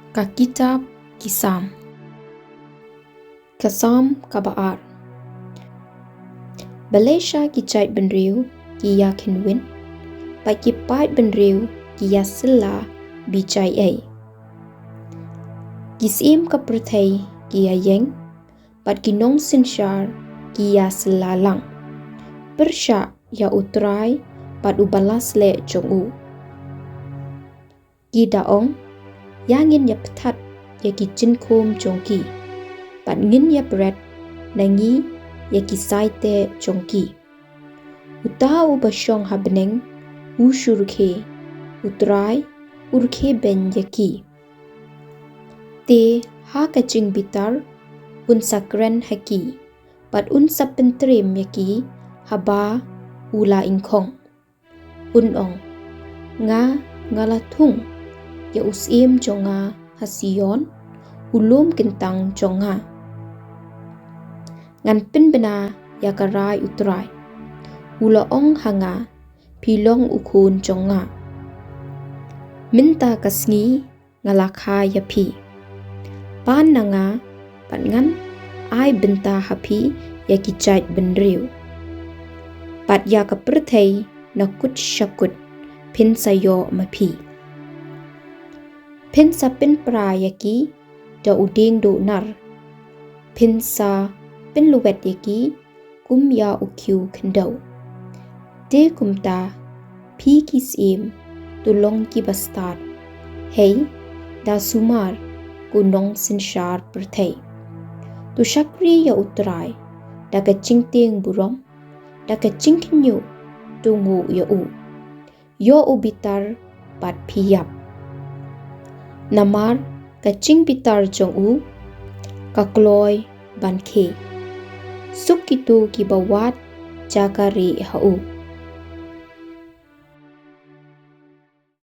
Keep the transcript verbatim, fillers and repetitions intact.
Ka kitab ki Salm. Ka Salm kaba ar. Balei sha ki jaitbynriew ki ïa khynwit, bad ki paidbynriew ki ïa sylla bijai ei? Ki syiem ka pyrthei ki ïa ïeng, bad ki nongsynshar ki ïa sylla lang. Pyrshah ïa U Trai bad uba la sleh jong u. Ki da ong, ïa ngin ïa pthat ïa ki jingkhum jong ki, bad ngin ïa bret na ngi ïa ki saiteh jong ki. Uta uba shong ha bneng u shu rkhie, U Trai u rkhie beiñ ïa ki. Te ha ka jingbitar un sa kren ha ki, bad un sa pyntriem ïa ki haba u la ingkhong. Un ong, nga nga la thung ïa u syiem jong nga ha Sion, u lum kyntang jong nga. Ngan pynbna ïa ka rai U Trai. U la ong ha nga, phi long u khun jong nga. Mynta ka sngi nga la kha ïa phi. Pan na nga, bad ngan ai bynta ha phi ïa ki jaitbynriew, bad ïa ka pyrthei na kut sha kut phin sa ïoh ma phi. Phin sa pynpra ïa ki da u dieng duh nar, phin sa pynlwet ïa ki kum ïa u khiew khyndew. Te kumta, phi ki syiem, to long ki bastad. Hei, da sumar, ko nongsynshar pyrthei. To shakri ïa U Trai da ka jingtieng burom, da ka jingkhynñiuh to nguh ïa u. Ïoh u bitar bad phi ïap. Namar ka jingbitar jong u ka kloi ban khie. Suk kito kiba wad jaka rieh ha u.